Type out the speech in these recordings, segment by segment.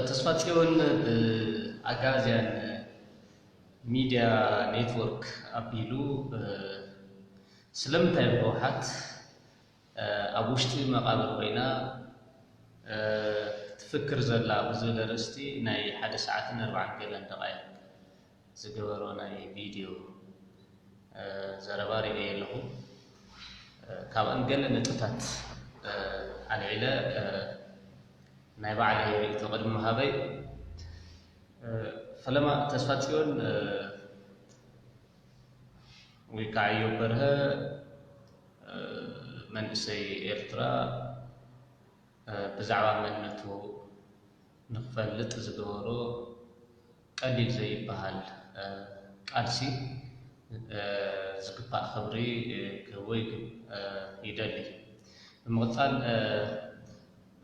ተስፋ ጽዮን ብኣጋዝያን ሚድያ ኔትወርክ ኣቢሉ ስለምንታይ ህወሓት ኣብ ውሽጢ መቓብር ኮይና ትፍክር ዘላ ብዝብል ኣርእስቲ ናይ ሓደ ሰዓትን ኣርባዓን ገለን ደቓይቕ ዝገበሮ ናይ ቪድዮ ዘረባ ርእየ ኣለኹ። ካብኣን ገለ ነጥብታት ኣልዒለ ናይ ባዕለይ ርእይቶ ቅድሚ ምሃበይ፣ ፈለማ ተስፋጽዮን ወይ ከዓ እዮብ በርሀ መንእሰይ ኤርትራ ብዛዕባ መንነቱ ንክፈልጥ ዝገበሮ ቀሊል ዘይበሃል ቃልሲ ዝግባእ ክብሪ ክህቦ ይደሊ። ብምቕፃል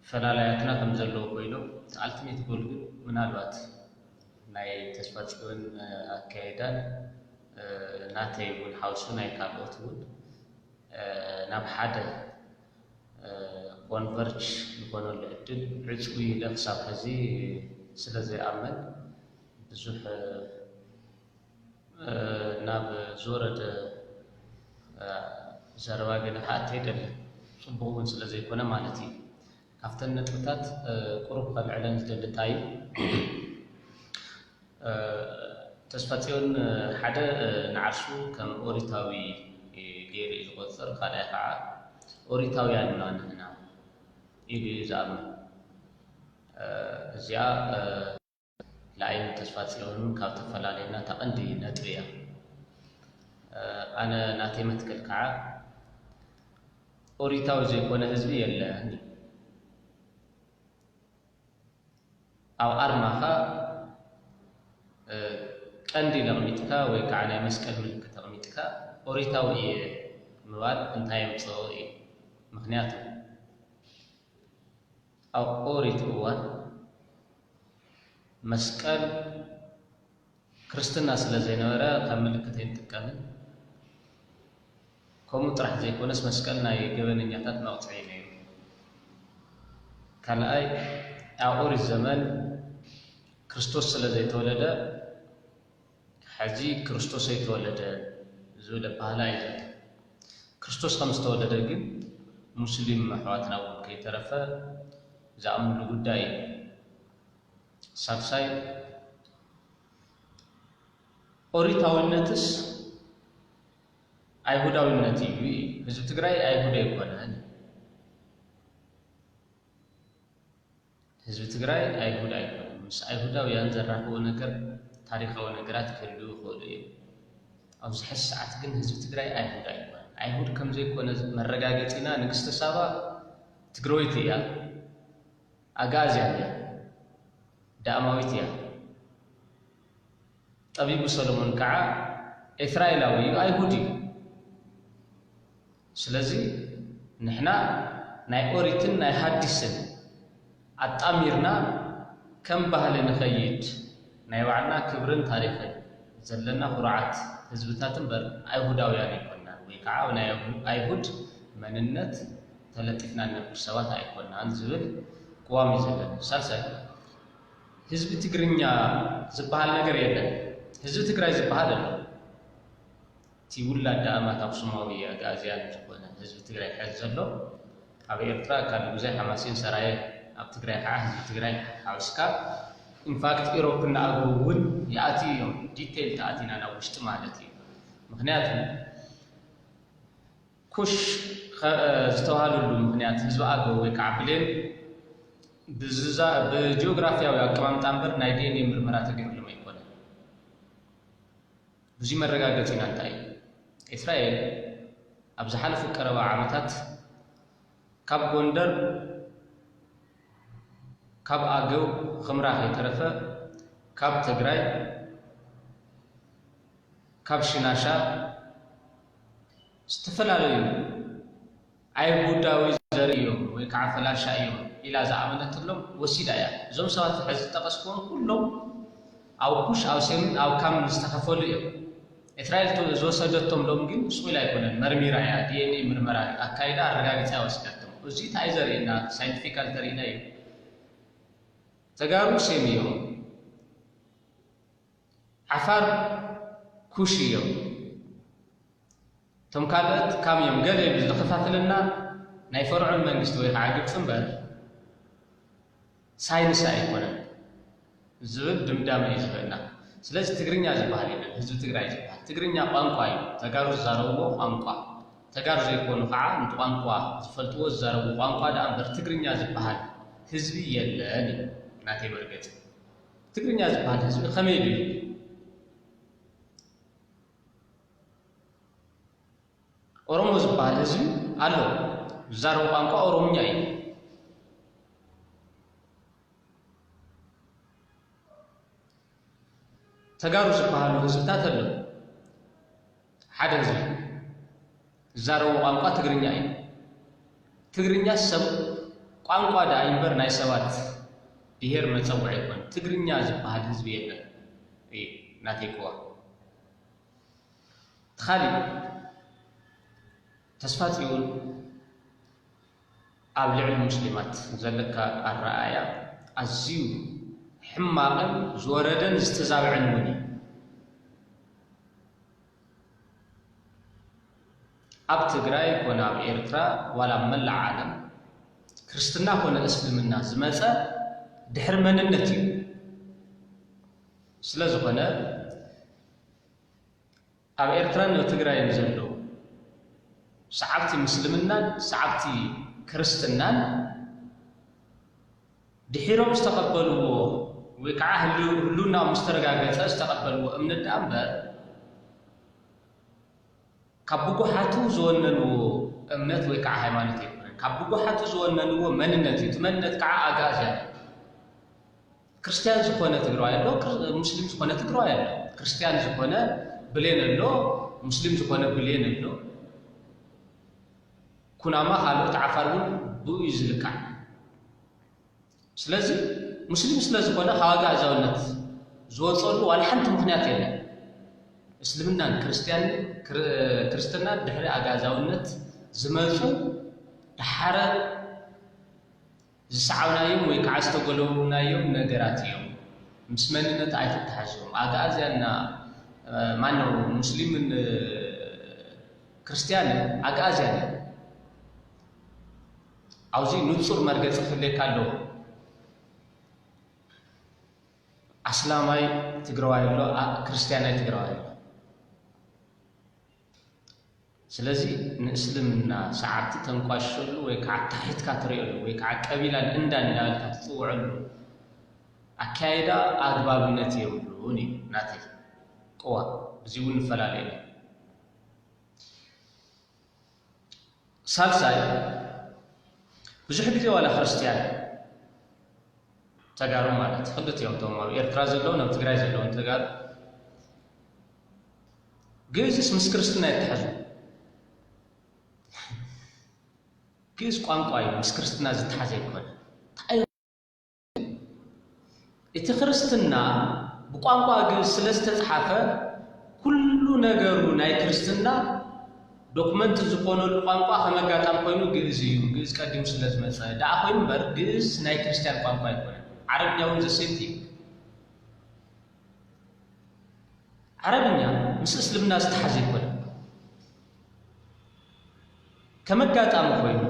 ፈላላያትና ከም ዘለዉ ኮይኖም፣ እቲ ኣልቲሜት ጎል ግን ምናልባት ናይ ተስፋጽዮን ኣካይዳን ናተይ እውን ሓውሱ ናይ ካልኦት እውን ናብ ሓደ ኮንቨርጅ ዝኾነሉ ዕድል ዕፅው ኢለ ክሳብ ሕዚ ስለ ዘይኣምን ብዙሕ ናብ ዝወረደ ዘረባ ገለ ክኣቲ ኣይደልን። ፅቡቕ እውን ስለ ዘይኮነ ማለት እዩ። ካብተን ነጥብታት ቁሩብ ከልዕለን ዝደሊ እንታይ እዩ፣ ተስፋጽዮን ሓደ ንዓርሱ ከም ኦሪታዊ ገይሩ እዩ ዝቆጽር፣ ካልኣይ ከዓ ኦሪታውያን ኢና ንሕና ኢሉ እዩ ዝኣምን። እዚኣ ንኣይን ተስፋጽዮንን ካብ ተፈላለየና እታ ቀንዲ ነጥቢ እያ። ኣነ ናተይ መትከል ከዓ ኦሪታዊ ዘይኮነ ህዝቢ የለን። ኣብ ኣርማኻ ቀንዲ ለቕሚጥካ ወይ ከዓ ናይ መስቀል ምልክት ኣቕሚጥካ ኦሪታዊ እየ ምባል እንታይ የምፅኦ እዩ? ምክንያቱ ኣብ ኦሪት እዋን መስቀል ክርስትና ስለ ዘይነበረ ከም ምልክት ኣይንጥቀምን። ከምኡ ጥራሕ ዘይኮነስ መስቀል ናይ ገበነኛታት መቕፅዒ ነይሩ። ካልኣይ ኣብ ኦሪት ዘመን ክርስቶስ ስለ ዘይተወለደ ሕዚ ክርስቶስ ኣይተወለደ ዝብል ኣበሃህላ እዩ ዘሎ። ክርስቶስ ከም ዝተወለደ ግን ሙስሊም ኣሕዋትና እውን ከይተረፈ ዝኣምንሉ ጉዳይ እዩ። ሳልሳይ ኦሪታዊነትስ ኣይሁዳዊነት እዩ። ህዝቢ ትግራይ ኣይሁድ ኣይኮነን። ህዝቢ ትግራይ ኣይሁድ ኣይኮነን። ምስ ኣይሁዳውያን ዘራኽቦ ነገር ታሪኻዊ ነገራት ክህልው ይኽእሉ እዮም። ኣብዚ ሕዚ ሰዓት ግን ህዝቢ ትግራይ ኣይሁድ ኣይኮነን። ኣይሁድ ከም ዘይኮነ መረጋገፂና ንግስቲ ሳባ ትግራወይቲ እያ፣ ኣግኣዝያን እያ፣ ዳእማዊት እያ። ጠቢቡ ሰሎሞን ከዓ ኤትራኤላዊ እዩ፣ ኣይሁድ እዩ። ስለዚ ንሕና ናይ ኦሪትን ናይ ሃዲስን ኣጣሚርና ከም ባህሊ ንኸይድ ናይ ባዕልና ክብርን ታሪኽን ዘለና ኩሩዓት ህዝብታት እምበር ኣይሁዳውያን ኣይኮንናን፣ ወይ ከዓ ናይ ኣይሁድ መንነት ተለጢፍና ንነብር ሰባት ኣይኮንናን ዝብል ቅዋም እዩ ዘለና። ሳልሳይ ህዝቢ ትግርኛ ዝበሃል ነገር የለን። ህዝቢ ትግራይ ዝበሃል ኣሎ። እቲ ውላድ ኣማት ኣክሱማዊ ኣግኣዝያን ዝኾነ ህዝቢ ትግራይ ሕዚ ዘሎ ኣብ ኤርትራ ካብ ግዜ ሓማሴን ሰራየ፣ ኣብ ትግራይ ከዓ ህዝቢ ትግራይ ሓዊስካ ኢንፋክት ኢሮፕ እናኣገቡ እውን ይኣትዩ እዮም። ዲቴይል ተኣቲና ናብ ውሽጢ ማለት እዩ። ምክንያቱ ኩሽ ዝተባሃለሉ ምክንያት ህዝቢ ኣገው ወይ ከዓ ብሌን ብዝዛ ብጂኦግራፊያዊ ኣቀማምጣ እምበር ናይ ዲኤንኤ ምርመራ ተገይሩሎም ኣይኮነን። ብዙ መረጋገፂና እንታይ እዩ? እስራኤል ኣብ ዝሓለፉ ቀረባ ዓመታት ካብ ጎንደር ካብ ኣገው ኽምራ ከይተረፈ ካብ ትግራይ ካብ ሽናሻ ዝተፈላለዩ ኣይሁዳዊ ዘርኢ እዮም ወይ ከዓ ፈላሻ እዮም ኢላ ዝኣመነትሎም ወሲዳ እያ። እዞም ሰባት ሕዚ ዝጠቀስክዎም ኩሎም ኣብ ኩሽ ኣብ ሴምን ኣብ ካምን ዝተኸፈሉ እዮም። እስራኤል ዝወሰደቶም ሎም ግን ስቁል ኣይኮነን፣ መርሚራ እያ፣ ዲኤንኤ ምርመራ ኣካይዳ ኣረጋጊፃ እያ ወሲዳቶም። እዚ እንታይ ዘርእየና? ሳይንቲፊካል ተርእይና እዩ። ተጋሩ ሴም እዮም። ዓፋር ኩሽ እዮም። እቶም ካልኦት ካም እዮም። ገለ ይብል ዝኸፋፍለና ናይ ፈርዖን መንግስቲ ወይ ከዓ ግብፂ እምበር ሳይንስ ኣይኮነን ዝብል ድምዳመ እዩ ዝህበና። ስለዚ ትግርኛ ዝበሃል የለን፣ ህዝቢ ትግራይ ዝበሃል። ትግርኛ ቋንቋ እዩ፣ ተጋሩ ዝዛረብዎ ቋንቋ። ተጋሩ ዘይኮኑ ከዓ ነቲ ቋንቋ ዝፈልጥዎ ዝዛረብዎ ቋንቋ ደኣ እምበር ትግርኛ ዝበሃል ህዝቢ የለን እዩ ናተይ መርገፂ። ትግርኛ ዝበሃል ህዝቢ ከመይ ድዩ? ኦሮሞ ዝበሃል ህዝቢ ኣሎ፣ ዝዛረቡ ቋንቋ ኦሮምኛ እዩ። ተጋሩ ዝበሃሉ ህዝብታት ኣለዉ። ሓደ ህዝቢ ዝዛረቡ ቋንቋ ትግርኛ እዩ። ትግርኛ ሰብ ቋንቋ ደኣ እምበር ናይ ሰባት ብሄር መጸውዒ ኣይኮነን። ትግርኛ ዝበሃል ህዝቢ የለን እዩ ናተይ ቅዋም። እቲ ካሊእ ተስፋ ጽዮን ኣብ ልዕሊ ሙስሊማት ዘለካ ኣረኣእያ ኣዝዩ ሕማቕን ዝወረደን ዝተዛብዐን እውን እዩ። ኣብ ትግራይ ኮነ ኣብ ኤርትራ ዋላ ኣብ መላእ ዓለም ክርስትና ኮነ እስልምና ዝመጸ ድሕሪ መንነት እዩ። ስለ ዝኾነ ኣብ ኤርትራን ኣብ ትግራይን ዘለዉ ሰዓብቲ ምስልምናን ሰዓብቲ ክርስትናን ድሒሮም ዝተቐበልዎ ወይ ከዓ ህሉ- ህልውናኦም ምስ ተረጋገጸ ዝተቐበልዎ እምነት ደኣ እምበር ካብ ብጉሓቱ ዝወነንዎ እምነት ወይ ከዓ ሃይማኖት ኣይኮነን። ካብ ብጉሓቱ ዝወነንዎ መንነት እዩ። እቲ መንነት ከዓ ኣጋእዝያን እዩ። ክርስትያን ዝኾነ ትግራዋይ ኣሎ፣ ክር- ሙስሊም ዝኾነ ትግራዋይ ኣሎ። ክርስትያን ዝኾነ ብሌን ኣሎ፣ ሙስሊም ዝኾነ ብሌን ኣሎ። ኩናማ ካልኦት ዓፋር እውን ብኡ እዩ ዝልካዕ። ስለዚ ሙስሊም ስለ ዝኾነ ካብ ኣጋእዛውነት ዝወፀሉ ዋላ ሓንቲ ምኽንያት የለን። እስልምናን ክርስትያን ክር- ክርስትናን ድሕሪ ኣጋእዛውነት ዝመፁ ደሓረ ዝሰዓብናዮም ወይ ከዓ ዝተጎለበብናዮም ነገራት እዮም። ምስ መንነት ኣይተተሓዝዮም። ኣጋእዝያንና ማነው ሙስሊምን ክርስትያንን ኣጋእዝያን እዮም። ኣብዚ ንፁር መርገፂ ክህልየካ ኣለዎ። ኣስላማይ ትግራዋይ ኣሎ፣ ኣ- ክርስትያናይ ትግራዋይ ኣሎ። ስለዚ ንእስልምና ሰዓብቲ ተንቋሽሸሉ ወይ ከዓ ታሒትካ ትሪኦሉ ወይ ከዓ ቀቢላን እንዳን እንዳበልካ ትፅውዐሉ ኣካይዳ ኣግባብነት የብሉን እዩ ናተይ ቅዋም። እዚ እውን ንፈላለ ኢና። ሳልሳይ ብዙሕ ግዜ ዋላ ክርስትያን ተጋሩ ማለት ክልቲኦም እቶም ኣብ ኤርትራ ዘለውን ኣብ ትግራይ ዘለውን ተጋሩ ግእዝስ ምስ ክርስትና ይተሓዙ። ግእዝ ቋንቋ እዩ፣ ምስ ክርስትና ዝተሓዘ ኣይኮነ። እቲ ክርስትና ብቋንቋ ግእዝ ስለ ዝተፅሓፈ ኩሉ ነገሩ ናይ ክርስትና ዶክመንት ዝኾነሉ ቋንቋ ከም ኣጋጣሚ ኮይኑ ግእዝ እዩ። ግእዝ ቀዲሙ ስለ ዝመፀ ደኣ ኮይኑ እምበር ግእዝ ናይ ክርስትያን ቋንቋ ኣይኮነን። ዓረብኛ እውን ዘሴምቲ ዓረብኛ ምስ እስልምና ዝተሓዘ ይኮነ። ከም ኣጋጣሚ ኮይኑ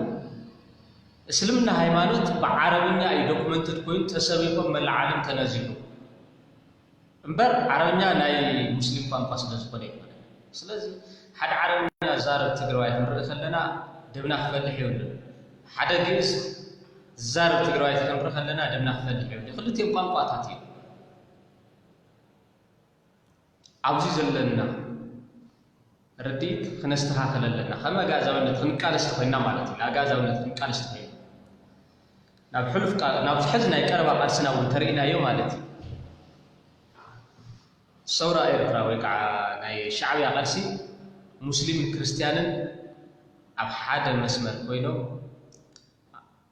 እስልምና ሃይማኖት ብዓረብኛ እዩ ዶክመንትድ ኮይኑ ተሰቢኮም መላእ ዓለም ተነዚሩ እምበር ዓረብኛ ናይ ሙስሊም ቋንቋ ስለ ዝኾነ ይኮነ። ስለዚ ሓደ ዓረብኛ ዛረብ ትግራዋይ ክንርኢ ከለና ደምና ክፈልሕ የብሉን። ሓደ ግእዝ ዛረብ ትግራዋይ ክንርኢ ከለና ደምና ክፈልሕ የብሉን። ክልቲኦም ቋንቋታት እዮም። ኣብዚ ዘለና ርድኢት ክነስተኻኽል ኣለና። ከም ኣጋዛውነት ክንቃለስ ተኾይና ማለት እዩ። ንኣጋዛውነት ክንቃለስ ተኾይና ናብ ሕሉፍ ቃ- ናብ ዝሕዚ ናይ ቀረባ ቃልስና እውን ተርእናዮ ማለት እዩ። ሰውራ ኤርትራ ወይ ከዓ ናይ ሻዕብያ ቃልሲ ሙስሊምን ክርስትያንን ኣብ ሓደ መስመር ኮይኖም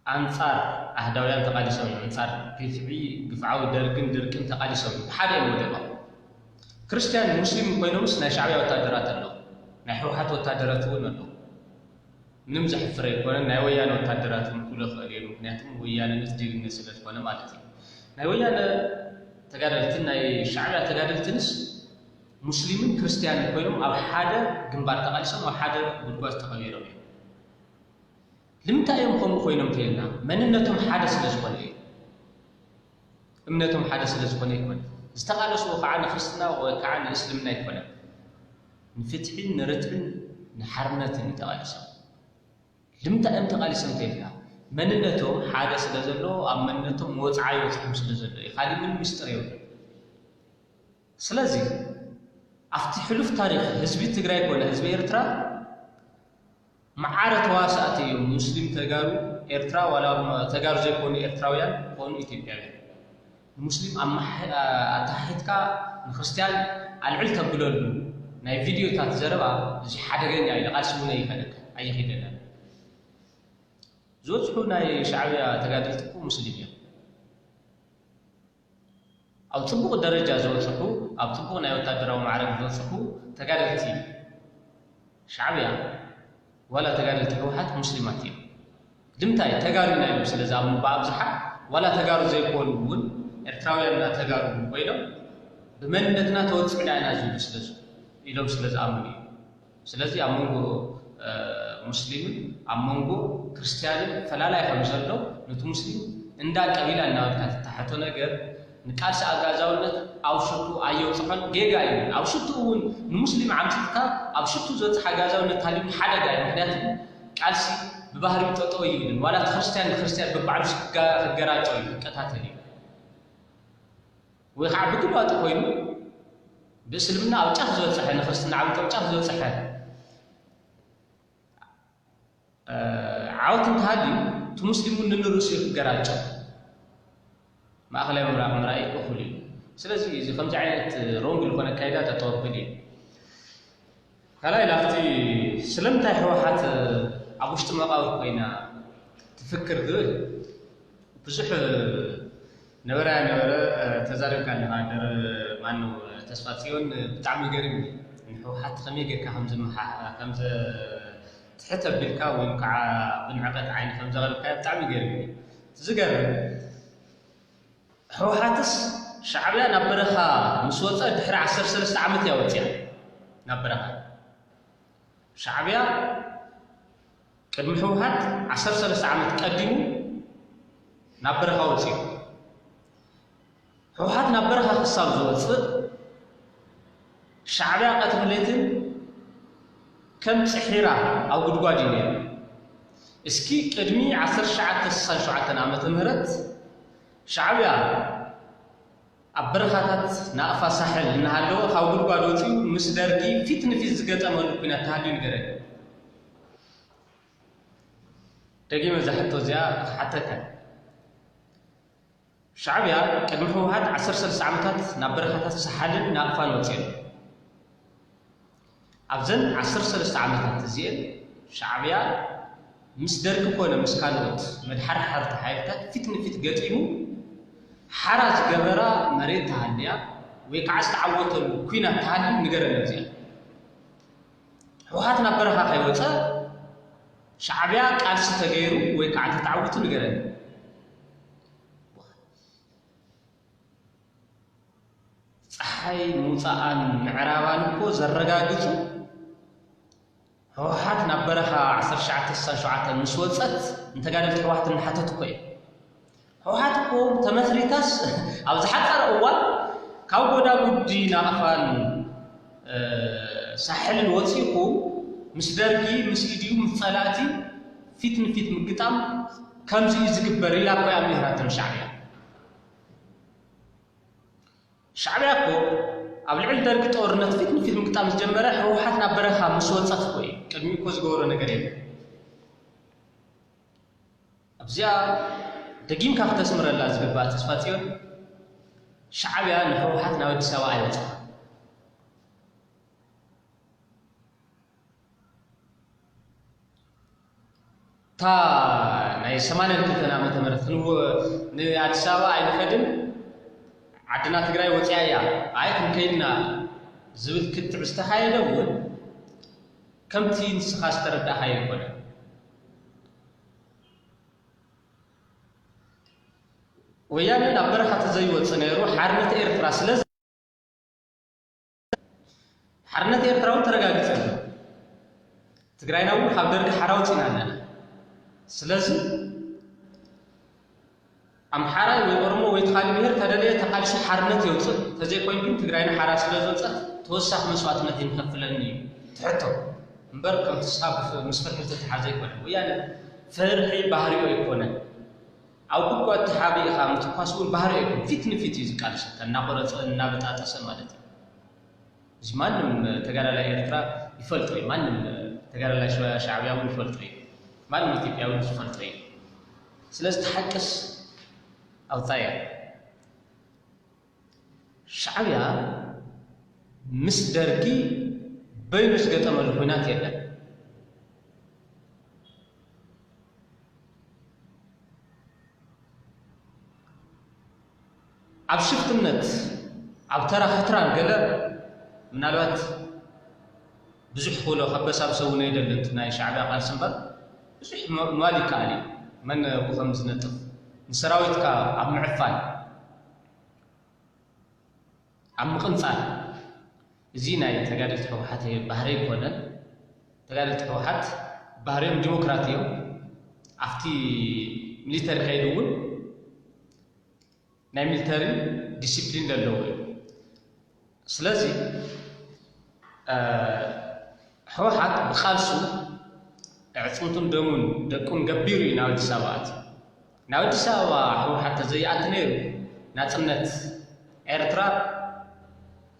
ኣንጻር ኣህዳውያን ተቓሊሶም እዮም። ኣንጻር ግፍዒ ግፍዓዊ ደርግን ድርቅን ተቓሊሶም እዮም። ብሓደ እዮም ወደቆም። ክርስትያን ሙስሊም ኮይኖምስ ናይ ሻዕብያ ወታደራት ኣለዉ። ናይ ህወሓት ወታደራት እውን ኣለዉ። ምንም ዘሕፍር ኣይኮነን። ናይ ወያነ ወታደራት እውን ክብሎ ክእል እየ። ምክንያቱም ወያነነት ጅግነት ስለ ዝኾነ ማለት እዩ። ናይ ወያነ ተጋደልትን ናይ ሻዕብያ ተጋደልትንስ ሙስሊምን ክርስትያንን ኮይኖም ኣብ ሓደ ግንባር ተቓሊሶም ኣብ ሓደ ጉድጓድ ተቐቢሮም እዮም። ንምንታይ እዮም ከምኡ ኮይኖም ተይልና፣ መንነቶም ሓደ ስለ ዝኾነ እዩ። እምነቶም ሓደ ስለ ዝኾነ ኣይኮነ። ዝተቓለስዎ ከዓ ንክርስትና ወይ ከዓ ንእስልምና ኣይኮነ። ንፍትሕን ንርትዕን ንሓርነትን እዩ ተቓሊሶም። ልምንታይ እዮም ተቓሊሶም ተይልና፣ መንነቶም ሓደ ስለ ዘሎ፣ ኣብ መንነቶም ወፅዓ ይወፅሖም ስለ ዘሎ እዩ። ካሊእ ምን ምስጢር የብሉ። ስለዚ ኣብቲ ሕሉፍ ታሪክ ህዝቢ ትግራይ ኮነ ህዝቢ ኤርትራ መዓረ ተዋሳእቲ እዮም። ሙስሊም ተጋሩ ኤርትራ ዋላ ተጋሩ ዘይኮኑ ኤርትራውያን ኮኑ ኢትዮጵያውያን። ንሙስሊም ኣማሕ-፣ ኣተሓሒትካ ንክርስትያን ኣልዕል ተብለሉ ናይ ቪድዮታት ዘረባ እዚ ሓደገኛ እዩ። ቃልሲ እውን ኣይኸደካ ኣይኸደና። ዝበዝሑ ናይ ሻዕብያ ተጋደልቲ እኮ ሙስሊም እዮም። ኣብ ጽቡቕ ደረጃ ዝበጽሑ፣ ኣብ ጽቡቕ ናይ ወታደራዊ ማዕረግ ዝበጽሑ ተጋደልቲ ሻዕብያ ዋላ ተጋደልቲ ህወሓት ሙስሊማት እዮም። ልምታይ ተጋሩ ኢና ኢሎም ስለ ዝኣምኑ ብኣብዝሓ ዋላ ተጋሩ ዘይኮኑ እውን ኤርትራውያን እና ተጋሩ እውን ኮይኖም ብመንነትና ተወጺዕና ኢና ዝብሉ ስለ ዝ-፣ ኢሎም ስለ ዝኣምኑ እዩ። ስለዚ ኣብ መንጎ፣ እ፣ ሙስሊምን ኣብ መንጎ ክርስትያንን ፈላላይ ከም ዘሎ ነቲ ሙስሊም እንዳ ቀቢላ እናበልካ ትታሕቶ ነገር ንቃልሲ ኣጋዛውነት ኣብ ሽቱ ኣየውፅሖን ጌጋ እዩ። ኣብ ሽቱ እውን ንሙስሊም ዓምፅትካ ኣብ ሽቱ ዝበፅሕ ኣጋዛውነት ታሊሙ ሓደጋ እዩ። ምክንያቱ ቃልሲ ብባህሪኡ ጠጠው ይብልን ዋላ እቲ ክርስትያን ንክርስትያን በባዕሉ ክጋ-፣ ክገራጨው እዩ፣ ክቀታተል እዩ። ወይ ከዓ ብግባጡ ኮይኑ ብእስልምና ኣብ ጫፍ ዝበፅሐ ንክርስትና ዓብልጦ ኣብ ጫፍ ዝበፅሐ እ፣ ዓወት እንተሃልዩ እቲ ሙስሊም እውን ንንርእሱ እዩ ክገራጨው። ማእኸላይ ምብራቕ ምርኣይ እኹል እዩ። ስለዚ እዚ ከምዚ ዓይነት ሮንግ ዝኾነ ኣካይዳ ጠጠው ኣብል እዩ። ካልኣይ ላፍቲ ስለምንታይ ህወሓት ኣብ ውሽጢ መቓብር ኮይና ትፍክር ዝብል ብዙሕ ነበረ ነበረ፣ እ፣ ተዛሪብካ ኣለኻ። ደር-፣ ማነው፣ እ፣ ተስፋ ጽዮን፣ እ፣ ብጣዕሚ ይገርም እዩ። ንህወሓት ከመይ ጌርካ ከም ዝመሓ-፣ ከም ዘ-፣ ትሕት ኣቢልካ ወይ ከዓ ብንዕቀት ዓይኒ ከም ዘቕረብካዮ ብጣዕሚ ይገርም እዩ። ዝገርም፣ ህወሓትስ ሻዕብያ ናብ በረኻ ምስ ወፀ ድሕሪ ዓሰርተ ሰለስተ ዓመት እያ ወፂኣ ናብ በረኻ። ሻዕብያ ቅድሚ ህወሓት ዓሰርተ ሰለስተ ዓመት ቀዲሙ ናብ በረኻ ወፂኡ። ህወሓት ናብ በረኻ ክሳብ ዝወፅእ ሻዕብያ ቀትርን ለይትን ከም ፅሒራ ኣብ ጉድጓድ እዩ ነይሩ። እስኪ ቅድሚ ዓሰርተ ትሽዓተ ስሳን ሸውዓተን ዓመተ ምህረት ሻዕብያ ኣብ በረኻታት ናቕፋ ሳሕል እናሃለወ ካብ ጉድጓድ ወፂኡ ምስ ደርጊ ፊት ንፊት ዝገጠመሉ ኲናት ተሃልዩ ንገረኒ። ደጊመ እዛ ሕቶ እዚኣ ክሓተካ። ሻዕብያ ቅድሚ ህወሓት ዓሰርተ ሰለስተ ዓመታት ናብ በረኻታት ሳሓልን ናቕፋን ወፂኡ። ኣብዘን ዓሰርተ ሰለስተ ዓመታት እዚኤን ሻዕብያ ምስ ደርጊ ኮነ ምስ ካልኦት መድሓርሓርቲ ሓይልታት ፊት ንፊት ገጢሙ ሓራ ዝገበራ መሬት ተሃልያ ወይ ከዓ ዝተዓወተሉ ኲናት ተሃልዩ ንገረኒ። እዚኣ ህወሓት ናብ በረኻ ከይወፀ ሻዕብያ ቃልሲ ተገይሩ ወይ ከዓ ተተዓዊቱ ንገረኒ። ፀሓይ ምውፃኣን ምዕራባን እኮ ዘረጋግፁ ህወሓት ናብ በረኻ ዓሰርተ ትሽዓተ ስሳን ሸውዓተን ምስ ወፀት ንተጋደልቲ ህወሓት እናሓተቱ እኮ እዮም። ህወሓት እኮ ተመስሪታስ ኣብ ዝሓፀረ እዋን ካብ ጎዳጉዲ ናቕፋን፣ እ፣ ሳሕልን ወፂኹ ምስ ደርጊ፣ ምስ ኢድዩ፣ ምስ ፀላእቲ ፊት ንፊት ምግጣም ከምዚ እዩ ዝግበር ኢላ እኮ እያ ምሂራቶም ሻዕብያ። ሻዕብያ እኮ ኣብ ልዕሊ ደርጊ ጦርነት ፊት ንፊት ምግጣም ዝጀመረ ህወሓት ናብ በረኻ ምስ ወፀት እኮ እዩ። ቅድሚኡ እኮ ዝገበሮ ነገር የለን። ኣብዚኣ ደጊምካ ክተስምረላ ዝግባእ ተስፋጽዮን፣ ሻዕብያ ንህወሓት ናብ ኣዲስ ኣበባ ኣይወፅኣን። እታ ናይ ሰማንያን ክልተን ዓመተ ምህረት ክንው-፣ ንኣዲስ ኣበባ ኣይንኸድን፣ ዓድና ትግራይ ወፂኣ እያ፣ ኣይ ክንከይድና ዝብል ክትዕ ዝተኻየደ እውን ከምቲ ንስኻ ዝተረዳእካዮ ኣይኮነን። ወያነ ናብ በረኻ ተዘይወጽእ ነይሩ ሓርነት ኤርትራ ስለ ሓርነት ኤርትራ እውን ተረጋጊጹ ኣሎ። ትግራይና እውን ካብ ደርጊ ሓራ ወጺና ኣለና። ስለዚ ኣምሓራይ ወይ ኦሮሞ ወይ ተኻሊ ብሄር ተደለየ ተቓልሱ ሓርነት የውፅእ፣ ተዘይኮይኑ ግን ትግራይና ሓራ ስለ ዝወፀት ተወሳኺ መስዋእትነት ይንኸፍለኒ እዩ ትሕቶ እምበር ከምቲ ስኻ ምስ ፍርሒ ዝተተሓዘ ኣይኮነን። ወያነ ፍርሒ ባህሪኡ ኣይኮነን። ኣብ ጉድጓድ ተሓቢእኻ ምትኳስ እውን ባህሪ ኣይኮን፣ ፊት ንፊት እዩ ዝቃለሰካ፣ እናቆረፀ እናበጣጠሰ ማለት እዩ። እዚ ማንም ተጋዳላይ ኤርትራ ይፈልጦ እዩ፣ ማንም ተጋዳላይ ሻ- ሻዕብያ እውን ይፈልጦ እዩ፣ ማንም ኢትዮጵያ እውን ዝፈልጦ እዩ። ስለዚ ትሓቅስ ኣውፃያ ሻዕብያ ምስ ደርጊ በይኑ ዝገጠመሉ ኩናት የለን። ኣብ ሽፍትነት ኣብ ተራ ክትራን ገለ ምናልባት ብዙሕ ክብሎ ከበሳብ ሰብ እውን ኣይደልን እቲ ናይ ሻዕብያ ቃልሲ እምበር ብዙሕ ም- ምባል ይከኣል እዩ። መን ኣብኡ ከም ዝነጥፍ ንሰራዊትካ ኣብ ምዕፋን ኣብ ምቕንጻል እዚ ናይ ተጋደልቲ ህወሓት ባህሪ ኣይኮነን። ተጋደልቲ ህወሓት ባህሪኦም ዲሞክራት እዮም። ኣብቲ ሚሊተሪ ከይዱ እውን ናይ ሚሊተሪ ዲሲፕሊን ዘለዎ እዩ። ስለዚ ህወሓት ብቃልሱ ኣዕፅምቱን ደሙን ደቁን ገቢሩ እዩ ናብ ኣዲስ ኣበባ ኣትዩ። ናብ ኣዲስ ኣበባ ህወሓት ተዘይኣቲ ነይሩ ናፅነት ኤርትራ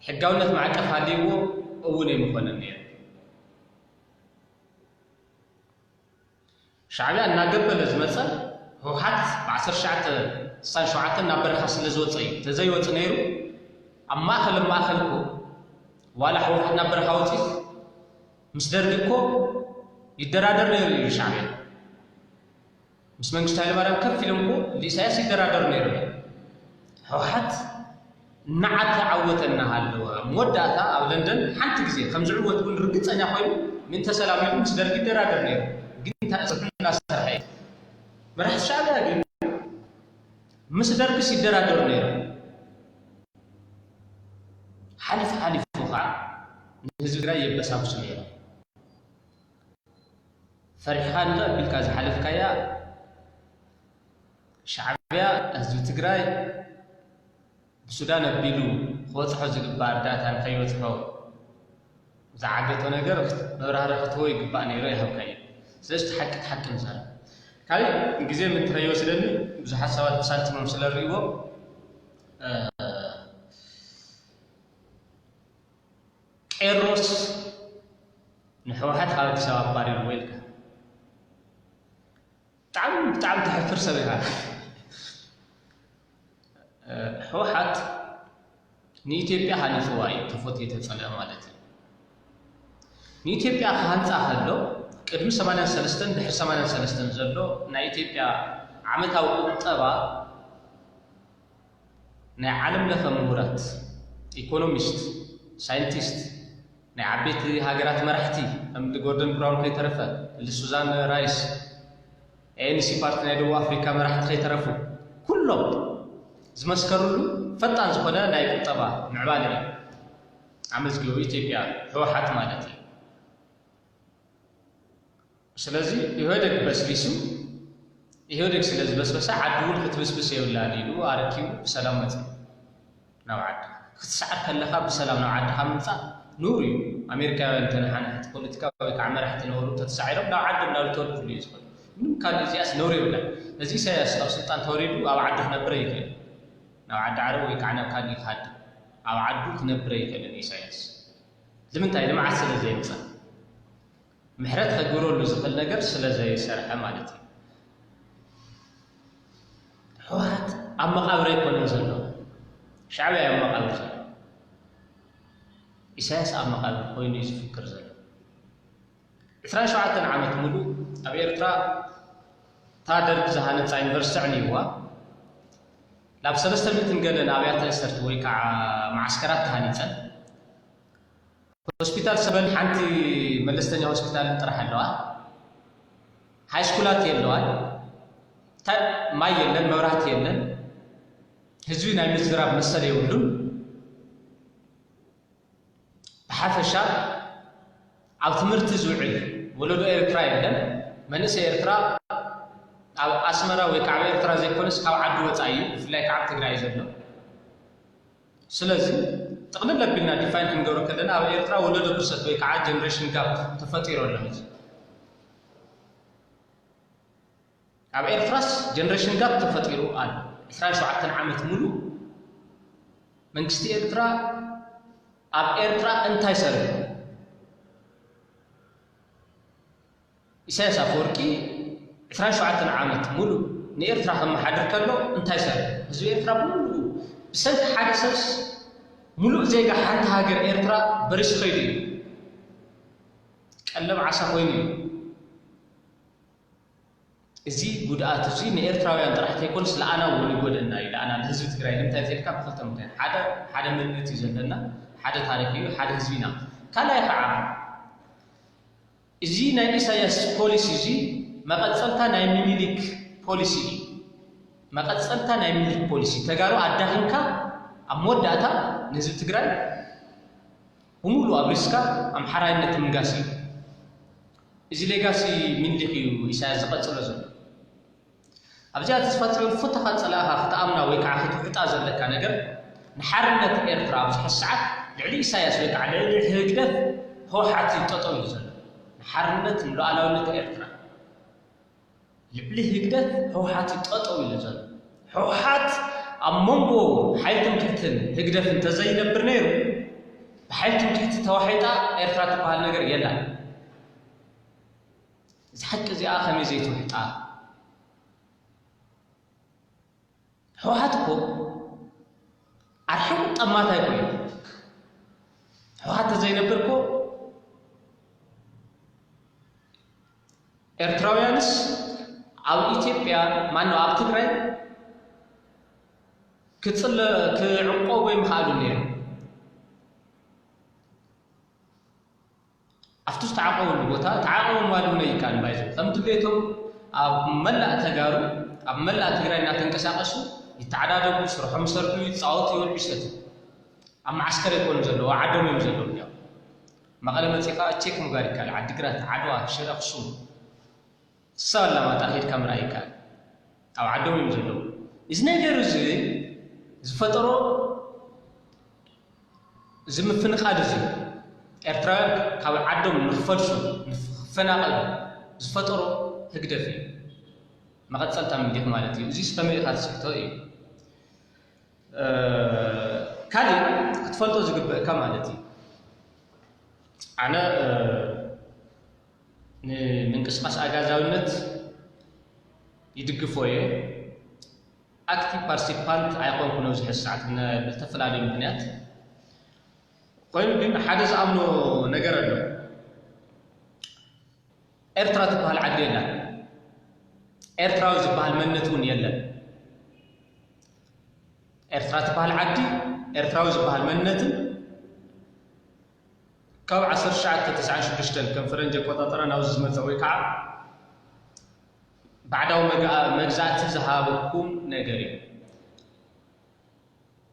ሕጋውነት ማዕቀፍ ሃልይዎ እውን ኣይምኾነን ነይሩ። ሻዕብያ እናገበለ ዝመፀ ህወሓት ብ1967 ናብ በረኻ ስለ ዝወፀ እዩ። ተዘይወፅ ነይሩ ኣብ ማእኸል ኣብ ማእኸል እኮ ዋላ ህወሓት ናብ በረኻ ወፂት ምስ ደርጊ እኮ ይደራደር ነይሩ እዩ ሻዕብያ። ምስ መንግስቱ ሃይለማርያም ከፍ ኢሎም እኮ ንኢሳያስ ይደራደሩ ነይሩ እዩ። ህወሓት እናዓተ ዓወተ እናሃለወ ኣብ መወዳእታ ኣብ ለንደን ሓንቲ ግዜ ከም ዝዕወት እውን ርግፀኛ ኮይኑ ምእንተ ሰላም ኢሉ ምስ ደርጊ ይደራደር ነይሩ። ግን እንታይ ስርሑ እናሰርሐ እዩ። መራሕቲ ሻዕብያ ግን ምስ ደርግስ ይደራደሩ ነይሮም። ሓሊፉ ሓሊፉ ከዓ ንህዝቢ ትግራይ የበሳብሱ ነይሮም። ፈሪሕኻ ንቐ ኣቢልካ ዝሓለፍካያ ሻዕብያ ህዝቢ ትግራይ ብሱዳን ኣቢሉ ክበፅሖ ዝግባእ እርዳታ ንከይበፅሖ ዝዓገቶ ነገር መብራህርሂ ክትህቦ ይግባእ ነይሩ ኣይሃብካዮ። ስለዚ እቲ ሓቂ እቲ ሓቂ ንዛረብ። ካሊእ ግዜ ምእንቲ ከይወስደኒ ብዙሓት ሰባት ብሳንቲሞም ስለ ዝርእይዎ ቄሮስ ንሕወሓት ካብ ኣዲስ ኣበባ ኣባሪርዎ ኢልካ ብጣዕሚ ብጣዕሚ ተሕፍር ሰብ ኢኻ። ሕወሓት ንኢትዮጵያ ሃኒፅዋ እዩ ተፈትየ ተፀልአ ማለት እዩ። ንኢትዮጵያ ክሃንፃ ከሎ ቅድሚ 83 ድሕሪ 83 ዘሎ ናይ ኢትዮጵያ ዓመታዊ ቁጠባ ናይ ዓለም ለኸ ምሁራት፣ ኢኮኖሚስት፣ ሳይንቲስት፣ ናይ ዓበይቲ ሃገራት መራሕቲ ከም እሊ ጎርደን ብራውን ከይተረፈ፣ እሊ ሱዛን ራይስ፣ ኤኤንሲ ፓርቲ ናይ ደቡብ ኣፍሪካ መራሕቲ ከይተረፉ ኩሎም ዝመስከርሉ ፈጣን ዝኾነ ናይ ቁጠባ ምዕባለ እዩ ኣመዝጊቡ ኢትዮጵያ ህወሓት ማለት እዩ። ስለዚ ኢህወደግ በስቢሱ ኢህወደግ ስለ ዝበስበሰ ዓዲ እውን ክትብስብስ የብላን ኢሉ ኣረኪቡ ብሰላም መፅኡ ናብ ዓዲ ክትሰዓር ከለካ ብሰላም ናብ ዓድካ ምምፃእ ንውር እዩ። ኣሜሪካውያን ተነሓናሕቲ ፖለቲካ ወይ ከዓ መራሕቲ ነበሩ ተተሳዒሮም ናብ ዓዶም ናብ ልተወልድሉ እዩ ዝኸዱ። ምንም ካልእ እዚኣስ ነውሪ የብላን። እዚ ኢሳያስ ካብ ስልጣን ተወሪዱ ኣብ ዓዲ ክነብር ኣይክእል። ናብ ዓዲ ዓረብ ወይ ከዓ ናብ ካልእ ይክሃድ ኣብ ዓዱ ክነብር ኣይክእልን ኢሳያስ። ንምንታይ ልምዓት ስለ ዘየምፀ ምሕረት ከግብረሉ ዝኽእል ነገር ስለ ዘይሰርሐ ማለት እዩ። ህወሓት ኣብ መቓብር ኣይኮነን ዘሎ፣ ሻዕብያ ኣብ መቓብር ዘሎ፣ ኢሳያስ ኣብ መቓብር ኮይኑ እዩ ዝፍክር ዘሎ። 27 ዓመት ሙሉእ ኣብ ኤርትራ እታ ደርግ ዝሃነፃ ዩኒቨርሲቲ ኣዕንይዋ ናብ ሰለስተ ሚእትን ገለን ኣብያተ እሰርት ወይ ከዓ ማዓስከራት ተሃኒፀን ሆስፒታል ሰበን ሓንቲ መለስተኛ ሆስፒታልን ጥራሕ ኣለዋ። ሃይስኩላት የለዋን። እንታይ ማይ የለን፣ መብራህቲ የለን። ህዝቢ ናይ ምዝራብ መሰል የብሉን። ብሓፈሻ ኣብ ትምህርቲ ዝውዕል ወለዶ ኤርትራ የለን። መንእሰይ ኤርትራ ኣብ ኣስመራ ወይ ከዓ ኣብ ኤርትራ ዘይኮነስ ካብ ዓዲ ወፃኢ እዩ፣ ብፍላይ ከዓ ኣብ ትግራይ እዩ ዘሎ። ስለዚ ጥቕልል ኣቢልና ዲፋይን ክንገብሮ ከለና ኣብ ኤርትራ ወለዶ ብርሰት ወይ ከዓ ጀነሬሽን ጋፕ ተፈጢሩ ኣሎ። ሕዚ ኣብ ኤርትራስ ጀነሬሽን ጋፕ ተፈጢሩ ኣሎ። ዕስራን ሸውዓተን ዓመት ሙሉ መንግስቲ ኤርትራ ኣብ ኤርትራ እንታይ ሰሪሑ? ኢሳያስ ኣፈወርቂ ዕስራን ሸውዓተን ዓመት ሙሉ ንኤርትራ ከመሓድር ከሎ እንታይ ሰሪሑ? ህዝቢ ኤርትራ ብምሉኡ ብሰንኪ ሓደ ሰብስ ሙሉእ ዜጋ ሓንቲ ሃገር ኤርትራ በሪሱ ከይዱ እዩ። ቀለብ ዓሳ ኮይኑ እዩ። እዚ ጉድኣት እዚ ንኤርትራውያን ጥራሕ ከይኮንስ ለኣና እውን ይጎደና እዩ። ለኣና ንህዝቢ ትግራይ ንምንታይ ተልካ ብክልተ ምክንያት፣ ሓደ ሓደ መንነት እዩ ዘለና፣ ሓደ ታሪክ እዩ፣ ሓደ ህዝቢ ኢና። ካልኣይ ከዓ እዚ ናይ ኢሳያስ ፖሊሲ እዚ መቐፀልታ ናይ ሚኒሊክ ፖሊሲ እዩ። መቐፀልታ ናይ ሚኒሊክ ፖሊሲ ተጋሩ ኣዳኺምካ ኣብ መወዳእታ ንህዝቢ ትግራይ ብምሉእ ኣብሪስካ ኣምሓራይነት ምንጋስ እዩ። እዚ ሌጋሲ ሚኒሊክ እዩ ኢሳያስ ዝቐፅሎ ዘሎ። ኣብዚኣ ተስፋ ፅዮን ፉታኻ ፀላእኻ ክትኣምና ወይ ከዓ ክትውሕጣ ዘለካ ነገር ንሓርነት ኤርትራ ኣብዚ ሕዚ ሰዓት ልዕሊ ኢሳያስ ወይ ከዓ ልዕሊ ህግደፍ ህወሓት እዩ ጠጠው ኢሉ ዘሎ። ንሓርነት ንሉዓላውነት ኤርትራ ልዕሊ ህግደፍ ህወሓት እዩ ጠጠው ኢሉ ዘሎ። ህወሓት ኣብ መንጎ ሓይሊ ትምክሕትን ህግደፍን እንተዘይነብር ነይሩ ብሓይሊ ትምክሕቲ ተዋሒጣ ኤርትራ ትበሃል ነገር የላን። እዚ ሓቂ እዚኣ ከመይ ዘይትውሕጣ? ህወሓት እኮ ኣርሒቑ ጠማታይ እኮ እዩ። ህወሓት ተዘይነብር እኮ ኤርትራውያንስ ኣብ ኢትዮጵያ ማነው ኣብ ትግራይ ክፅለ ክዕቆቡ ይምኽኣሉ ነይሩ። ኣብቲ ዝተዓቆብሉ ቦታ ተዓቆቦም ማለት እውን ኣይከኣልን። ባይዘ ከም ድሌቶም ኣብ መላእ ተጋሩ ኣብ መላእ ትግራይ እናተንቀሳቀሱ ይተዓዳደጉ፣ ስርሖም ይሰርሑ፣ ይፃወቱ፣ ይበልዑ፣ ይሰትዩ። ኣብ መዓስከር ኣይኮኑን ዘለዉ፣ ኣብ ዓዶም እዮም ዘለዉ። እኒኦም መቐለ መፂእካ ቼክ ምግባር ይከኣል። ዓዲግራት፣ ዓድዋ፣ ሽረ፣ ኣክሱም ክሳብ ኣላማጣ ከይድካ ምርኣይ ይከኣል። ኣብ ዓዶም እዮም ዘለዉ። እዚ ነገር እዚ ዝፈጠሮ እዚ ምፍንቓል እዚ ኤርትራውያን ካብ ዓዶም ንክፈልሱ ንክፈናቐሉ ዝፈጠሮ ህግደፍ እዩ። መቐፀልታ ምኒልክ ማለት እዩ። እዚስ ከመይ ኢኻ ትስሕቶ እዩ። እ፣ ካሊእ ክትፈልጦ ዝግበእካ ማለት እዩ። ኣነ እ፣ ንምንቅስቃስ ኣጋዛዊነት ይድግፎ እየ። ኣክቲቭ ፓርቲሲፓንት ኣይኮንኩን ኣብዚ ሕዚ ሰዓት ብነ- ብዝተፈላለዩ ምክንያት። ኮይኑ ግን ሓደ ዝኣምኖ ነገር ኣሎ። ኤርትራ ትበሃል ዓዲ የላን። ኤርትራዊ ዝበሃል መንነት እውን የለን። ኤርትራ ትበሃል ዓዲ፣ ኤርትራዊ ዝበሃል መንነትን ካብ ዓሰርተ ትሽዓተ ተስዓን ሽዱሽተን ከም ፈረንጂ ኣቆጣጠራ ናብዚ ዝመፀ ወይ ከዓ ባዕዳዊ መግኣ- መግዛእቲ ዝሃበኩም ነገር እዩ።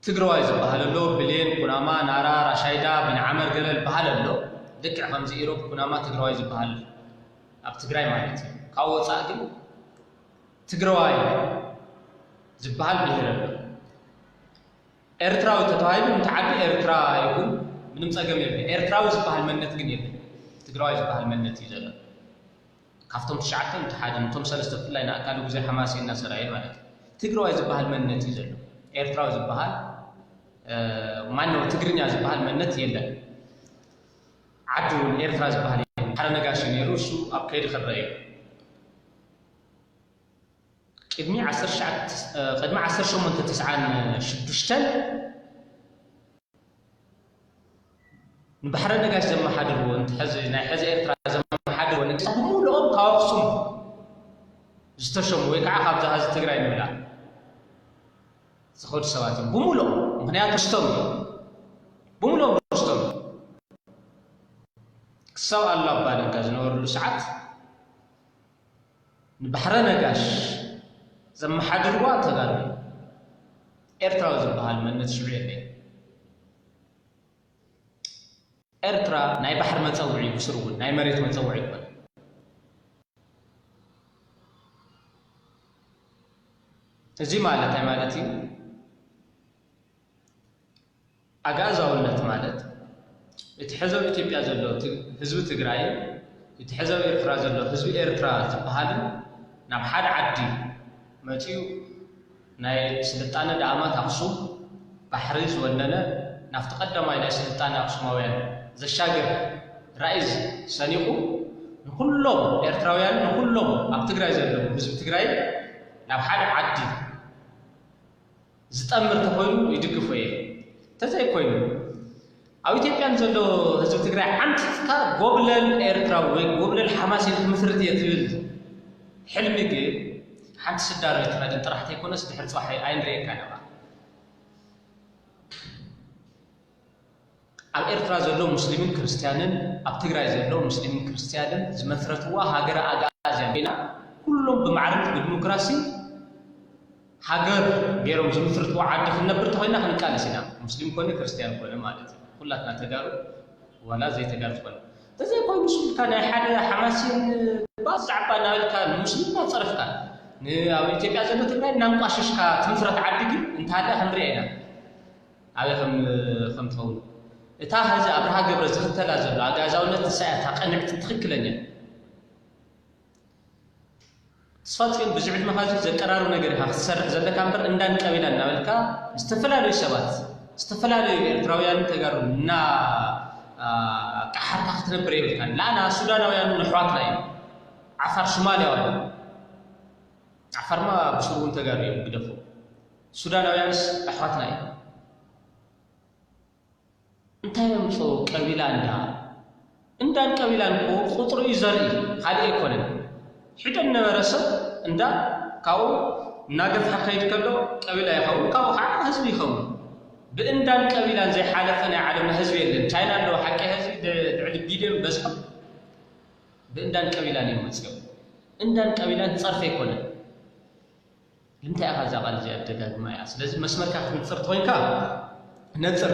ትግራዋይ ዝበሃል ኣሎ፣ ብሌን፣ ኩናማ፣ ናራ፣ ራሻይዳ፣ ቢንዓመር ገለ ዝበሃል ኣሎ። ልክዕ ከምዚ ኢሮብ ኩናማ ትግራዋይ ዝበሃል ኣብ ትግራይ ማለት እዩ። ካብ ወፃእ ግን ትግራዋይ ዝበሃል ብሄር ኣሎ። ኤርትራዊ ተተባሂሉ እንተ ዓዲ ኤርትራ ይኹን ምንም ጸገም የለን። ኤርትራዊ ዝበሃል መንነት ግን የለን። ትግራዋይ ዝበሃል መንነት እዩ ዘሎ። ካብቶም ትሽዓተ እንተ ሓደ፣ ነቶም ሰለስተ ብፍላይ ንኣካሉ ግዜ ሓማሴን እናሰራየ ማለት እዩ። ትግራዋይ ዝበሃል መንነት እዩ ዘሎ። ኤርትራዊ ዝበሃል፣ እ፣ ማነው ትግርኛ ዝበሃል መንነት የለን። ዓዲ እውን ኤርትራ ዝበሃል የለን። ሓረ ነጋሽ እዩ ነይሩ፣ እሱ ኣብ ከይዲ ክረአ እዩ። ቅድሚ ዓሰርተ ትሽዓተ፣ እ፣ ቅድሚ ዓሰርተ ሸሞንተ ተስዓን ሽዱሽተን ንባሕረ ነጋሽ ዘመሓድርዎ፣ እንተ ሕዚ ናይ ሕዚ ኤርትራ ዘመሓድርዎ ንግስታት ብምሉኦም ካብ ኣኽሱም ዝተሸሙ ወይ ከዓ ካብዛ ሕዚ ትግራይ ንብላ ዝኸዱ ሰባት እዮም። ብምሉኦም፣ ምኽንያቱ ርስቶም እዩ። ብምሉኦም ርስቶም እዩ። ክሳብ ኣሉላ ኣባ ነጋ ዝነበርሉ ሰዓት ንባሕረ ነጋሽ ዘመሓድርዋ ተጋሩ እዮም። ኤርትራዊ ዝበሃል መንነት ሽዑ የለይ። ኤርትራ ናይ ባሕሪ መጸውዒ እዩ፣ ብስሩ እውን ናይ መሬት መጸውዒ ይኮነ። እዚ ማለት እንታይ ማለት እዩ? ኣግኣዛውነት ማለት እቲ ሕዘብ ኢትዮጵያ ዘሎ ት-፣ ህዝቢ ትግራይ፣ እቲ ሕዘብ ኤርትራ ዘሎ ህዝቢ ኤርትራ ዝበሃልን ናብ ሓደ ዓዲ መፂኡ ናይ ስልጣነ ዳኣማት ኣኽሱም ባሕሪ ዝወነነ ናብቲ ቀዳማይ ናይ ስልጣነ ኣኽሱማውያን ዘሻግር ራእይ ሰኒቑ ንኹሎም ኤርትራውያን ንኹሎም ኣብ ትግራይ ዘለዉ ህዝቢ ትግራይ ናብ ሓደ ዓዲ ዝጠምር ተኾይኑ ይድግፎ እየ። እንተዘይኮይኑ ኣብ ኢትዮጵያ ንዘሎ ህዝቢ ትግራይ ዓንቲትካ ጎብለል ኤርትራዊ ወይ ጎብለል ሓማሴን ክምስርት እየ ትብል ሕልሚ ግን ሓንቲ ስዳር ቤት ትኸድን ጥራሕ ተይኮነስ ድሕሪ ፅባሕ ኣይንርእየካ ነባ። ኣብ ኤርትራ ዘሎ ሙስሊምን ክርስትያንን ኣብ ትግራይ ዘሎ ሙስሊምን ክርስትያንን ዝመስረትዋ ሃገረ ኣግኣዝያን ኮይና ኩሎም ብማዕርነት ብዲሞክራሲ ሃገር ገይሮም ዝምስርትዋ ዓዲ ክንነብር ተኾይና ክንቃለስ ኢና። ሙስሊም ኮነ ክርስትያን ኮነ ማለት እዩ። ኩላትና ተጋሩ ዋላ ዘይተጋሩ ትኾነ። ተዘይኮይኑ ስልካ ናይ ሓደ ሓማሴን ባስ ዛዕባ እናበልካ ንሙስሊም እናፀረፍካ ን-፣ ኣብ ኢትዮጵያ ዘሎ ትግራይ እናንቋሸሽካ ትምስረት ዓዲ ግን እንተሃልያ ክንሪኣ ኢና። ኣበይ ከም፣ ከም ትኸውን። እታ ሀዚ ኣብርሃ ገብረ ዝኽተላ ዘሎ ኣጋዛውነት ንሳ እያ እታ ቅንዕቲ ትኽክለኛ። ተስፋጽዮን፣ ብዙሕ ዕድመኻ እዚ ዘቀራርብ ነገር ኢኻ ክትሰርሕ ዘለካ እምበር፣ እንዳን ቀቢላን እናበልካ ዝተፈላለዩ ሰባት፣ ዝተፈላለዩ ኤርትራውያን ተጋሩ እና፣ ኣ፣ ኣቃሓርካ ክትነብር የብልካን። ላና ሱዳናውያን እውን ኣሕዋትና እዮም። ዓፋር ሶማልያውያን። ዓፋርማ ብስሩ እውን ተጋሩ እዮም፣ ግደፎ። ሱዳናውያንስ ኣሕዋትና እዮም። እንታይ የምፅኦ ቀቢላ እንዳ? እንዳን ቀቢላን እኮ ቁፅሩ እዩ ዘርኢ፣ ካልእ ኣይኮነን። ሒደ ነበረ ሰብ እንዳ ካብኡ እናገፍሐ ክኸይድ ከሎ ቀቢላ ይኸውን፣ ካብኡ ከዓ ህዝቢ ይኸውን። ብእንዳን ቀቢላን ዘይሓለፈ ናይ ዓለምና ህዝቢ የለን። ቻይና ኣለዎ ሓቂ ህዝቢ ድ-፣ ልዕሊ ቢልዮን በዝሖም ብእንዳን ቀቢላን እዮም መፅኦም። እንዳን ቀቢላን ፀርፊ ኣይኮነን። ንምንታይ ኢኻ እዛ ቃል እዚኣ ትደጋግማ እያ? ስለዚ መስመርካ ክትንፅር ተኾይንካ ነፅር።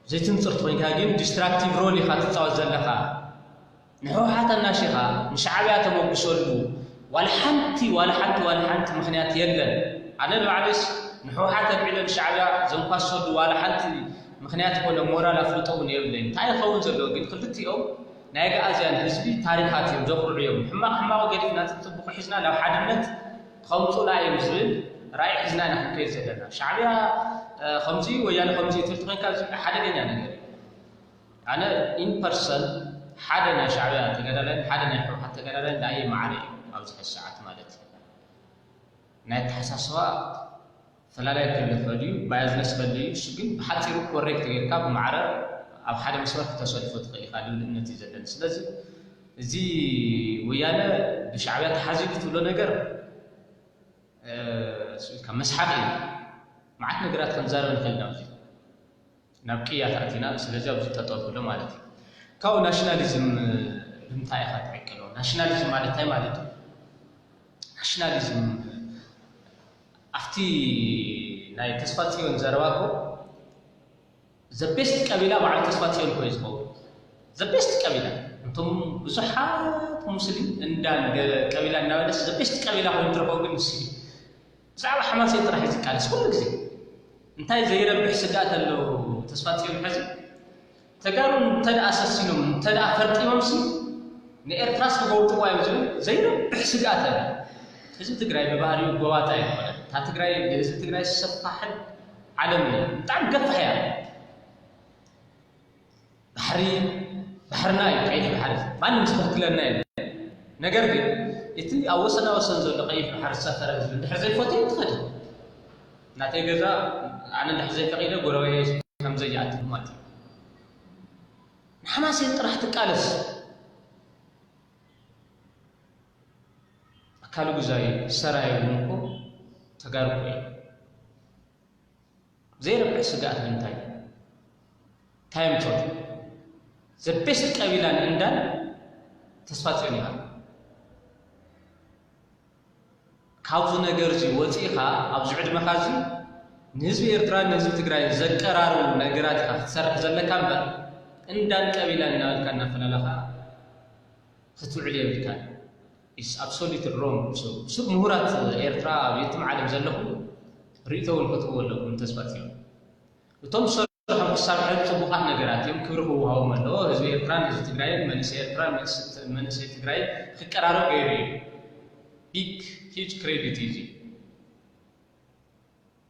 ዘይትንፅር ተኾይንካ ግን ዲስትራክቲቭ ሮል ኢኻ ትፃወት ዘለኻ። ንህወሓት ኣናሺኻ ንሻዕብያ ተመጉሰሉ ዋላ ሓንቲ፣ ዋላ ሓንቲ፣ ዋላ ሓንቲ ምኽንያት የለን። ኣነ ንባዕለይስ ንህወሓት ኣልዒለ ንሻዕብያ ዘንኳሰሉ ዋላ ሓንቲ ምኽንያት ኮነ ሞራል ኣፍልጦ እውን የብለይን። እንታይ ይኸውን ዘለዎ ግን ክልቲኦም ናይ ኣግኣዝያን ህዝቢ ታሪኻት እዮም ዘኹርዑ እዮም። ሕማቕ ሕማቑ ገዲፍና ፅቡቕ ሒዝና ናብ ሓድነት ከምፁና እዮም ዝብል ራእይ ሒዝና ኢና ክንከይድ ዘለና። ሻዕብያ፣ እ፣ ከምዚ ወያነ ከምዚ ትብል ኮይንካ እዚ ሓደገኛ ነገር እዩ። ኣነ ኢን ፐርሰን ሓደ ናይ ሻዕብያ ተጋዳላይን ሓደ ናይ ህወሓት ተጋዳላይን ንኣየ ማዕረ እዩ ኣብዚ ሕዚ ሰዓት ማለት እዩ። ናይ ኣተሓሳስባ ፈላላይ ክህሉ ይኽእል እዩ፣ ባያዝነስ ክህሉ እዩ። እሱ ግን ብሓፂሩ ኮሬክት ጌርካ ብማዕረ ኣብ ሓደ መስመር ክተሰልፎ ትኽእል ኢኻ ልብል እምነት እዩ ዘለኒ። ስለዚ እዚ ወያነ ብሻዕብያ ተሓዚቡ ትብሎ ነገር፣ እ፣ እሱ ኢልካ መስሓቕ እዩ። መዓት ነገራት ክንዛረብ ንኽእል ኢና ኣብዚ። ናብ ቅያ ተኣቲና፣ ስለዚ ኣብዚ ጠጠው ብሎ ማለት እዩ። ካብኡ ናሽናሊዝም ብምንታይ ኢኻ ትዕቅሎ? ናሽናሊዝም ማለት እንታይ ማለት እዩ? ናሽናሊዝም ኣብቲ ናይ ተስፋ ጽዮን ዘረባ እኮ ዘ ቤስት ቀቢላ በዓል ተስፋ ጽዮን እኮ እዩ ዝኸውን። ዘ ቤስት ቀቢላ እንቶም ብዙሓት ሙስሊም እንዳን ገ-፣ ቀቢላ እናበለስ ዘ ቤስት ቀቢላ ኮይኑ ትረኸቡ ግን ንሱ እዩ። ብዛዕባ ሓማሴን ጥራሕ እዩ ዝቃለስ ኩሉ ግዜ። እንታይ ዘይረብሕ ስግኣት ኣለዎ ተስፋ ጽዮን ሕዚ? ተጋሩ እንተደኣ ሰሲኖም እንተደኣ ፈርጢሞምሲ ንኤርትራስ ክገውጥዋ እዮም ዝብል ዘይረብሕ ስግኣት ኣለ። ህዝቢ ትግራይ ብባህሪኡ ጎባጣ ኣይኮነን። እታ ትግራይ ንህዝቢ ትግራይ ሰፋሕን ዓለምን እያ። ብጣዕሚ ገፋሕ እያ። ባሕሪ ባሕርና እዩ፣ ቀይሕ ባሕሪ ማንም ዝኽልክለና የለን። ነገር ግን እቲ ኣብ ወሰና ወሰን ዘሎ ቀይሕ ባሕሪ ዝሰፈረ ህዝቢ እንድሕር ዘይፈትዮ ትኸድ። ናተይ ገዛ ኣነ እንድሕር ዘይፈቂደ ጎረቤ ከም ዘይኣትው ማለት እዩ። ንሓማሴን ጥራሕ ትቃለስ። ኣካሉ ግዛይ ሰራይ እውን እኮ ተጋሩ እኮ እዩ። ዘይረብሕ ስግኣት ንምንታይ? እንታይ እዮም ጾት? ዘ ቤስት ቀቢላን እንዳን ተስፋ ጽዮን ኢኻ። ካብዚ ነገር እዚ ወፂእኻ ኣብዚ ዕድመኻ እዚ ንህዝቢ ኤርትራን ንህዝቢ ትግራይን ዘቀራርቡ ነገራት ኢኻ ክትሰርሕ ዘለካ እምበር፣ እንዳን ቀቢላን እናበልካ እናፈላለኻ ክትውዕል የብልካን። It's absolutely wrong። ብስሩ ብስሩ ምሁራት ኤርትራ ኣብ የትም ዓለም ዘለኹም ርእይቶ እውን ክትህቡ ኣለኩም። ተስፋ እዮም እቶም ዝሰርሑ ክሳብ ሕዚ ጽቡቓት ነገራት እዮም፣ ክብሪ ክወሃቦም ኣለዎ። ህዝቢ ኤርትራን ህዝቢ ትግራይን መንእሰይ ኤርትራን መንእሰይ ትግራይን ክቀራረብ ገይሩ እዩ። Big huge credit እዩ።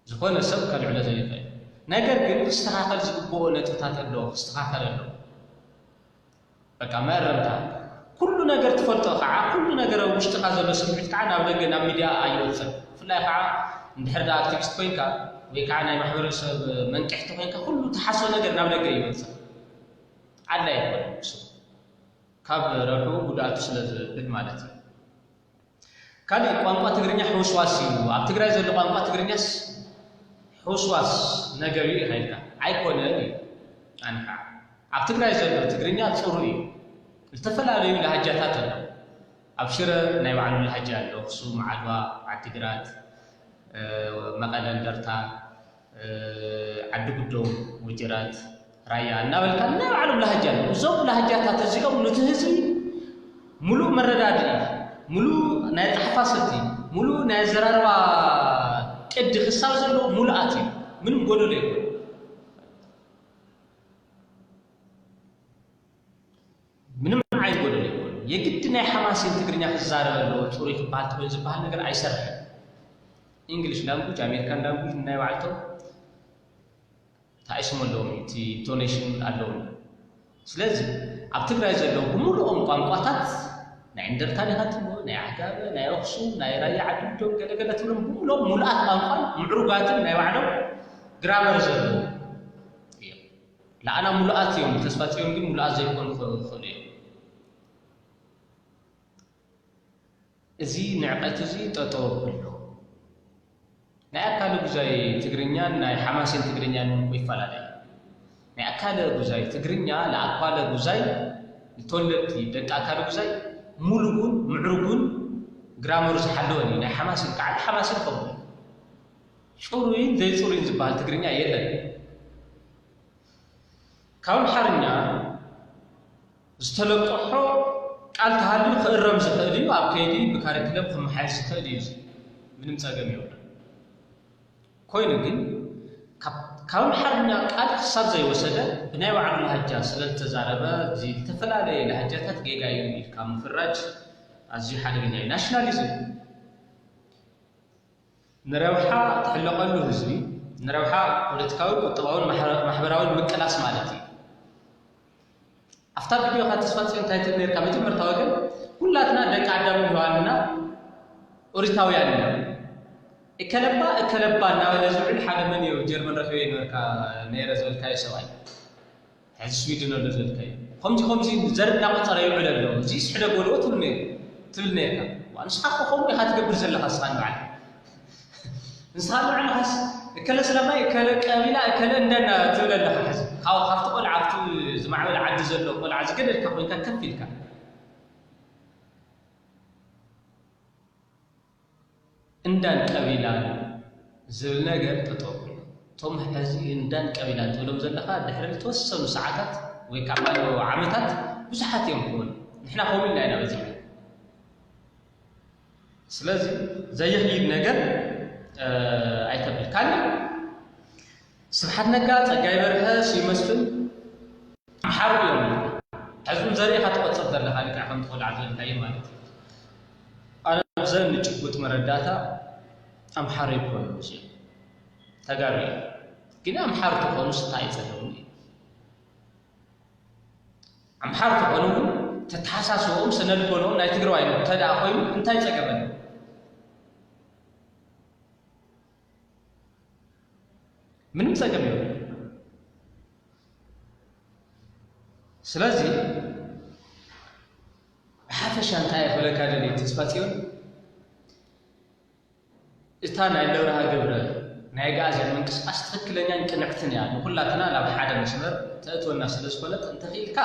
ዝኾነ ሰብ ከልዕሎ ዘይኽእል ነገር ግን ክስተኻኸል ዝግብኦ ነጥብታት ኣሎ፣ ክስተኻኸል ኣሎ። በቃ መእረምታ። ኩሉ ነገር ትፈልጦ ከዓ፣ ኩሉ ነገር ኣብ ውሽጥኻ ዘሎ ስምዒት ከዓ ናብ ደገ ናብ ሚድያ ኣይወፅን። ብፍላይ ከዓ እንድሕር ዳ ኣክቲቪስት ኮይንካ ወይ ከዓ ናይ ማሕበረሰብ መንቅሕቲ ኮይንካ፣ ኩሉ ትሓስቦ ነገር ናብ ደገ ይወፅእ። ኣድላይ ኣይኮነን እሱ፣ ካብ ረብሑ ጉድኣቱ ስለ ዝብል ማለት እዩ። ካልእ ቋንቋ ትግርኛ ሕውስዋስ እዩ። ኣብ ትግራይ ዘሎ ቋንቋ ትግርኛስ ሕውስዋስ ነገር እዩ ኢኻ ኢልካ። ኣይኮነን እዩ። ኣንካ ኣብ ትግራይ ዘሎ ትግርኛ ፅሩ እዩ። ዝተፈላለዩ ላሃጃታት ኣሎ። ኣብ ሽረ ናይ ባዕሉ ላሃጃ ኣሎ። ኣክሱም፣ ዓድዋ፣ ዓዲግራት፣ መቐለ፣ እንደርታ፣ ዓዲ ጉዶም፣ ወጀራት፣ ራያ እናበልካ ናይ ባዕሎም ላህጃ ኣለዉ። እዞም ላህጃታት እዚኦም ኑቲ ህዝቢ ሙሉእ መረዳድኢ፣ ሙሉእ ናይ ኣጸሓፋ ሰቲ፣ ሙሉእ ናይ ኣዘራርባ ቅዲ ክሳብ ዘለዎ ሙሉኣት እዩ። ምንም ጎደሎ የብሉ። ምንም ዓይነት ጎደሎ የብሉ። የግድ ናይ ሓማሴን ትግርኛ ክዛረብ ኣለዎ፣ ጽሩይ ክበሃል ተኾይኑ ዝበሃል ነገር ኣይሰርሕን። ኢንግሊሽ ላንጉጅ፣ ኣሜሪካን ላንጉጅ ናይ ባዕልቶም ታይስም ኣለዎም፣ እቲ ኢንቶኔሽን ኣለዎም። ስለዚ ኣብ ትግራይ ዘለዉ ብምሉኦም ቋንቋታት ናይ እንደርታ ዲኻ ትብሎ፣ ናይ ዓጋመ፣ ናይ ኣኽሱም፣ ናይ ራያ ዓዲ ውዶም ገለገለ ትብሎም ብምሉኦም ሙሉኣት ቋንቋን ምዕሩጋትን ናይ ባዕሎም ግራመር ዘለዎም እዮም። ለኣና ሙሉኣት እዮም፣ ተስፋ ጽዮን ግን ሙሉኣት ዘይኮኑ ክኽእሉ እዮም። እዚ ንዕቀት እዚ ጠጠው ኣብሎ። ናይ ኣካለ ጉዛይ ትግርኛን ናይ ሓማሴን ትግርኛን እኮ ይፈላለ እዩ። ናይ ኣካለ ጉዛይ ትግርኛ ለኣኳለ ጉዛይ ንተወለድቲ ደቂ ኣካለ ጉዛይ ሙሉእን ምዕሩግን ግራመሩ ዝሓለወን እዩ። ናይ ሓማሴን ከዓ ሓማሴን ከምኡ እዩ። ጽሩይን ዘይጽሩይን ዝበሃል ትግርኛ የለን። ካብ ኣምሓርኛ ዝተለቀሖ ቃል ተሃልዩ ክእረም ዝኽእል እዩ፣ ኣብ ከይዲ ብካሪክለም ክመሓየሽ ዝኽእል እዩ። እዚ ምንም ጸገም የብሉን። ኮይኑ ግን ካብ ኣምሓርኛ ቃል ክሳብ ዘይወሰደ ብናይ ባዕሉ ላህጃ ስለ ዝተዛረበ፣ እዚ ዝተፈላለየ ላህጃታት ጌጋ እዩ ኢልካ ምፍራጅ ኣዝዩ ሓደገኛ እዩ። ናሽናሊዝም ንረብሓ ትሕለቐሉ ህዝቢ፣ ንረብሓ ፖለቲካዊ፣ ቁጠባውን ማሕበራውን ምቅላስ ማለት እዩ። ኣብታ ቪድዮኻ ተስፋ ጽዮን እንታይ ትብል ነርካ? መጀመርታ ወገን ኩላትና ደቂ ኣዳም ሔዋንና ኦሪታውያን ኢና። እከለባ እከለባ እናበለ ዝውዕል ሓደ መን እዩ ጀርመን ረኺበ ነበርካ ነይረ ዝበልካዮ ሰብኣይ? ሕዚ ስዊድን ኣሎ ዘልካዮ ከምዚ ከምዚ ዘር እናቆፀረ ይውዕል ኣሎ፣ እዚስ ሕደጎ ዶ ትብል ነይሩ ትብል ነርካ። ዋ፣ ንስኻ እኮ ከምኡ ኢኻ ትገብር ዘለኻ። ንስኻ ንባዕልኻ ንስኻ ንባዕልኻስ እከለ ስለማይ እከለ ቀቢላ እከለ እንደና ትብል ኣለኻ። ሕዚ ካብ ካብቲ ቆልዓ ኣብቲ ዝማዕበለ ዓዲ ዘሎ ቆልዓ ዝገደድካ ኮይንካ ከፍ ኢልካ እንዳን ቀቢላን ዝብል ነገር ጠጠው። እቶም ሕዚ እንዳን ቀቢላን ትብሎም ዘለኻ ድሕሪ ዝተወሰኑ ሰዓታት ወይ ከዓ ዓመታት ብዙሓት እዮም ክኾኑ። ንሕና ከምኡ ኢልና ኢና በዚሕና። ስለዚ ዘየኽይድ ነገር ኣይተብል። ካልእ ስብሓት ነጋ፣ ፀጋይ በርሀ፣ ስዩም መስፍን ኣምሓሩ እዮም። ሕዝቡን ዘርእኻ ትቆፅር ዘለኻ ልክዕ ከምቲ ቆልዓ ዝበልካዮ ማለት እዩ። ኣነ ብዘኒ ጭቡጥ መረዳእታ ኣምሓሩ ይኮኑ እዚኦም ተጋሩ እዮም። ግን ኣምሓሩ ተኾኑ ስታ ኣይፀለሙ እዩ። ኣምሓሩ ተኾኑ እውን ተተሓሳስቦም ስነልቦኖም ናይ ትግራዋይ እንተ ደኣ ኮይኑ እንታይ ፀገም ኣለዎ? ምንም ፀገም የብሉ። ስለዚ ብሓፈሻ እንታይ ክብለካ ደልየ ተስፋ ፅዮን፣ እታ ናይ ለብርሃ ገብረ ናይ ኣግኣዝያን ምንቅስቃስ ትኽክለኛን ቅንዕትን እያ፣ ንኩላትና ናብ ሓደ መስመር ተእትወና ስለ ዝኾነት እንተኽኢልካ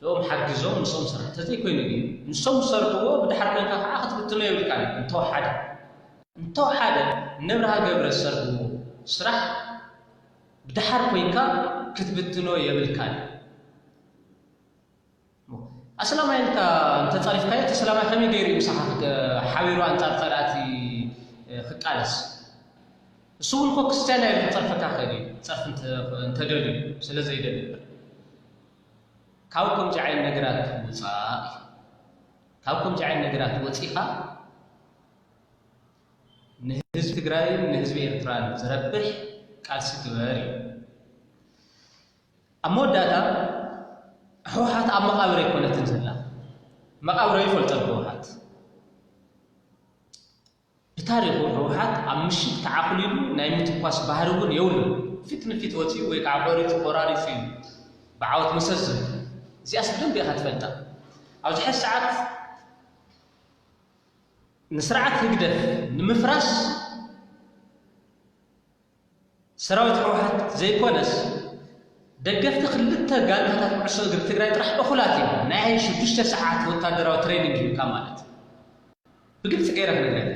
እኦም ሓግዞም፣ ንሶም ስራሕ። ተዘይኮይኑ ግን ንሶም ዝሰርሕዎ ብድሓር ኮይንካ ከዓ ክትብትኖ የብልካን። እንተወሓደ እንተወሓደ እነ ብርሃ ገብረ ዝሰርሕዎ ስራሕ ብድሓር ኮይንካ ክትብትኖ የብልካን። ኣስላማይ ኢልካ እንተጻሪፍካዮ፣ እቲ ኣስላማይ ከመይ ገይሩ እዩ ምሳኻ ክተ-፣ ሓቢሩ ኣንጻር ጸላእቲ፣ እ፣ ክቃለስ? እሱ እውን እኮ ክርስትያን እዩ ክጸርፈካ ክእል እዩ፣ ጸርፊ እንተ-፣ እንተደልዩ፣ ስለ ዘይደሊ እምበር። ካብ ከምዚ ዓይነት ነገራት ውጻእ እዩ። ካብ ከምዚ ዓይነት ነገራት ወጺኻ ንህዝቢ ትግራይን ንህዝቢ ኤርትራን ዝረብሕ ቃልሲ ግበር እዩ። ኣብ መወዳእታ ህወሓት ኣብ መቓብር ኣይኮነትን ዘላ። መቓብር ይፈልጠን ህወሓት። ብታሪኹ ህወሓት ኣብ ምሽግ ተዓኹሊሉ ናይ ምትኳስ ባህሪ እውን የብሉን። ፊት ንፊት ወፂኡ ወይ ከዓ ቆሪፁ ቆራሪፁ እዩ ብዓወት መሰስ ዝብል። እዚኣስ ብደንቢ ኢኻ ትፈልጣ። ኣብዚ ሕዚ ሰዓት ንስርዓት ህግደፍ ንምፍራስ ሰራዊት ህወሓት ዘይኮነስ፣ ደገፍቲ ክልተ ጋንታታት ኩዕሶ እግሪ ትግራይ ጥራሕ እኹላት እዮም። ናይ ሽዱሽተ ሰዓት ወታደራዊ ትሬኒንግ ሂብካ ማለት እዩ። ብግልፂ ገይረ ክነግረካ፣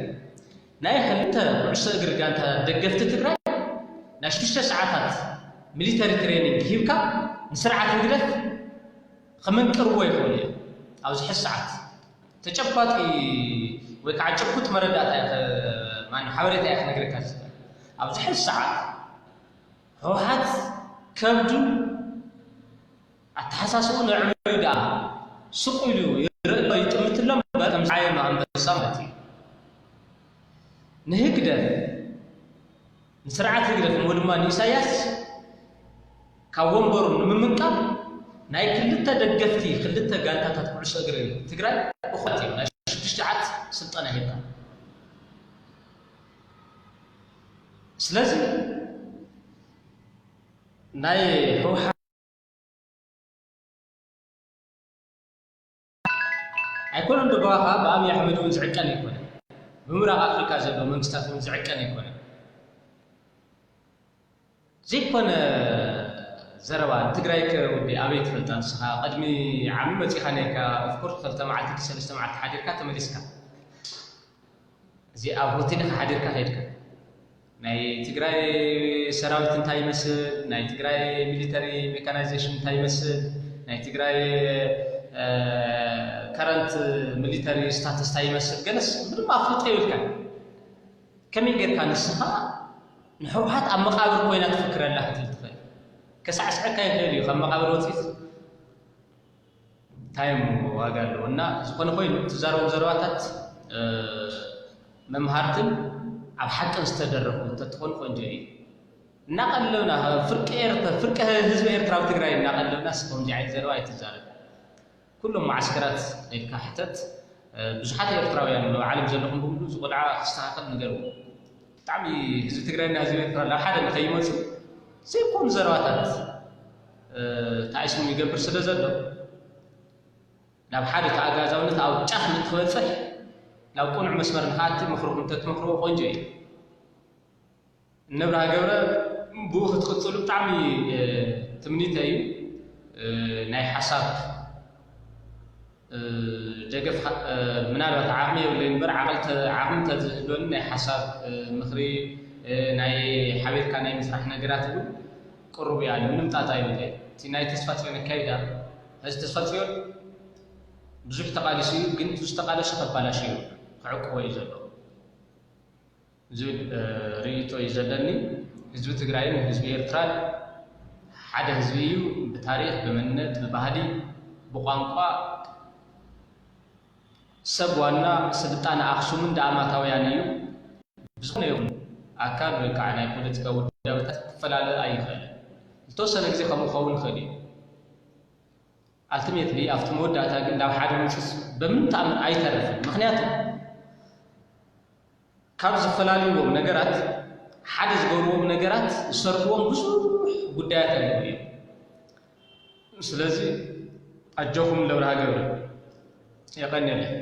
ናይ ክልተ ኩዕሶ እግሪ ጋንታ ደገፍቲ ትግራይ ናይ ሽዱሽተ ሰዓታት ሚሊተሪ ትሬኒንግ ሂብካ ንስርዓት ህግደፍ ክምንቅርዎ ይኽእሉ እዮም። ኣብዚ ሕዚ ሰዓት ተጨባጢ ወይ ከዓ ጭቡጥ መረዳእታ እየ ኸ-፣ ማን ሓበሬታ እየ ክነግረካ ዝኽእል። ኣብዚ ሕዚ ሰዓት ህወሓት ከብዱ ኣተሓሳስቡ ንዕብዩ ደኣ ስቕ ኢሉ ይርኢ ኣሎ፣ ይጥምት ኣሎ እምበር፣ ከም ዝዓየመ ኣንበሳ ማለት እዩ። ንህግደፍ፣ ንስርዓት ህግደፍ እሞ ድማ ንኢሳያስ ካብ ወንበሩ ንምምንቃል ናይ ክልተ ደገፍቲ ክልተ ጋንታታት ኩዕሶ እግሪ ትግራይ እኹላት እዮም። ናይ ሽዱሽተ ሰዓት ስልጠና ሂብካ። ስለዚ ናይ ህወሓት ኣይኮነን ዶ፣ ብኣኻ ብኣብይ ኣሕመድ እውን ዝዕቀን ኣይኮነን። ብምብራቕ ኣፍሪካ ዘለዉ መንግስታት እውን ዝዕቀን ኣይኮነን። ዘይኮነ ዘረባ፣ ንትግራይ ከ ወዲ ኣበይ ትፈልጣ ንስኻ? ቅድሚ ዓሚ መጺኻ ነርካ፣ ኦፍኮርስ ክልተ መዓልቲ ሰለስተ መዓልቲ ሓዲርካ ተመሊስካ። እዚ ኣብ ሆቴል ኢኻ ሓዲርካ ከይድካ። ናይ ትግራይ ሰራዊት እንታይ ይመስል፣ ናይ ትግራይ ሚሊተሪ ሜካናይዜሽን እንታይ ይመስል፣ ናይ ትግራይ፣ እ፣ ከረንት ሚሊተሪ ስታተስ እንታይ ይመስል፣ ገለስ ምንም ኣፍልጦ የብልካን። ከመይ ጌርካ ንስኻ ንህወሓት ኣብ መቓብር ኮይና ትፍክር ኣላ ክትብል ትኽእል? ከሳዕስዐካ ይኽእል እዩ፣ ካብ መቓብር ወፂት እንታይ እሞ ዋጋ ኣለዎ? እና ዝኾነ ኮይኑ፣ ትዛረቦም ዘረባታት፣ እ፣ መምሃርትን ኣብ ሓቅን ዝተደረኹ እንተትኾኑ ቆንጆ እዩ። እናቐለብና፣ ፍርቂ ኤርትራ፣ ፍርቂ ህዝቢ ኤርትራ ኣብ ትግራይ እናቐለብና፣ እስከ ከምዚ ዓይነት ዘረባ ኣይትዛረብ። ኩሎም መዓስከራት ከይድካ ሕተት። እ፣ ብዙሓት ኤርትራውያን ኣለዉ፣ ዓለም ዘለኹም ብምሉእ፣ እዚ ቆልዓ ክስተኻኸል ንገርዎ። ብጣዕሚ ህዝቢ ትግራይና ህዝቢ ኤርትራ ናብ ሓደ ንኸይመፁ ዘይኮኑ ዘረባታት፣ እ፣ ተኣይስሙ ይገብር ስለ ዘሎ፣ ናብ ሓደ ተኣጋዛውነት ኣብ ጫፍ ንክበፅሕ፣ ናብ ቅኑዕ መስመር ንክኣቲ ምኽርኹም እንተትመኽርዎ ቆንጆ እዩ። እነ ብርሃ ገብረ ብኡ ክትቅፅሉ ብጣዕሚ፣ እ፣ ትምኒተይ እዩ። እ፣ ናይ ሓሳብ፣ እ፣ ደገፍ ሓ-፣ እ፣ ምናልባት ዓቕሚ የብለይ እምበር፣ ዓቕሊ ተ-፣ ዓቕሚ እንተዝህልወኒ ናይ ሓሳብ፣ እ፣ ምኽሪ፣ እ፣ ናይ ሓቢርካ ናይ ምስራሕ ነገራት እውን ቅሩብ እያ፣ ምንም ጣጣ የብለይ። እቲ ናይ ተስፋ ጽዮን ኣካይዳ፣ እዚ ተስፋ ጽዮን ብዙሕ ተቓሊሱ እዩ፣ ግን እቲ ዝተቓለሰ ከባላሽ እዩ፣ ክዕቅቦ እዩ ዘሎ። ዝብል፣ እ፣ ርእይቶ እዩ ዘለኒ። ህዝቢ ትግራይን ህዝቢ ኤርትራን ሓደ ህዝቢ እዩ። ብታሪኽ፣ ብመንነት፣ ብባህሊ፣ ብቋንቋ፣ ሰብ ዋና ስልጣነ ኣኽሱምን ዳኣማታውያን እዩ። ብዝኾነ ይኹን ኣካል ወይ ከዓ ናይ ፖለቲካ ውዳበታት ክፈላለ ኣይኽእልን። ዝተወሰነ ግዜ ከምኡ ክኸውን ይኽእል እዩ። ኣልቲሜትሊ ኣብቲ መወዳእታ ግን ናብ ሓደ ምምፅስ በምንም ተኣምር ኣይተርፍን። ምኽንያቱ ካብ ዝፈላልይዎም ነገራት ሓደ ዝገብርዎም ነገራት ዝሰርሕዎም ብዙሕ ጉዳያት ኣለዉ እዮም። ስለዚ ኣጆኹም ለብርሃ ገብረ የቐንየለይ።